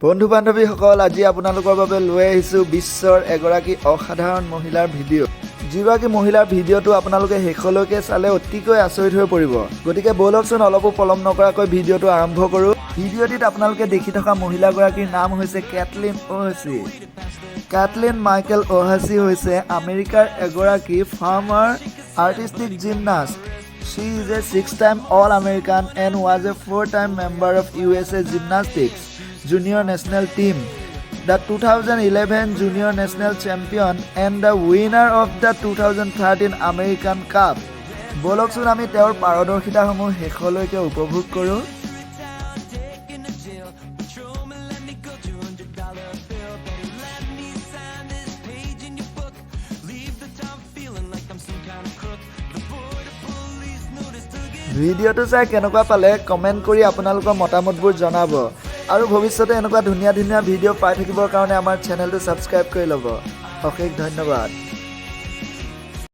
বন্ধু বান্ধৱীসকল, আজি আপোনালোকৰ বাবে লৈ আহিছোঁ বিশ্বৰ এগৰাকী অসাধাৰণ মহিলাৰ ভিডিঅ'। যিগৰাকী মহিলাৰ ভিডিঅ'টো আপোনালোকে শেষলৈকে চালে অতিকৈ আচৰিত হৈ পৰিব। গতিকে ব'লকচোন, অলপো পলম নকৰাকৈ ভিডিঅ'টো আৰম্ভ কৰোঁ। ভিডিঅ'টিত আপোনালোকে দেখি থকা মহিলাগৰাকীৰ নাম হৈছে কেটলিন অ'হাচি। কেটলিন মাইকেল অ'হাচি হৈছে আমেৰিকাৰ এগৰাকী former artistic gymnast. She is a six time All American and was a four time member of USA Gymnastics Junior National Team, the 2011 Junior National Champion and the winner of the 2013 American Cup. ব'লকচোন, আমি তেওঁৰ পাৰদৰ্শিতাসমূহ শেষলৈকে উপভোগ কৰোঁ। Taken to jail. Patrolman, let me go, $200 bill. Better let me sign this page in your book. Leave the town feeling like I'm some kind of crook. The border police noticed to get ভিডিঅ'টো চাই কেনেকুৱা পালে comment কৰি আপোনালোকৰ মতামতবোৰ জনাব আৰু ভৱিষ্যতে এনেকুৱা ধুনীয়া ধুনীয়া ভিডিঅ' পাই থাকিবৰ কাৰণে আমাৰ চেনেলটো ছাবস্ক্ৰাইব কৰি ল'ব। অশেষ ধন্যবাদ।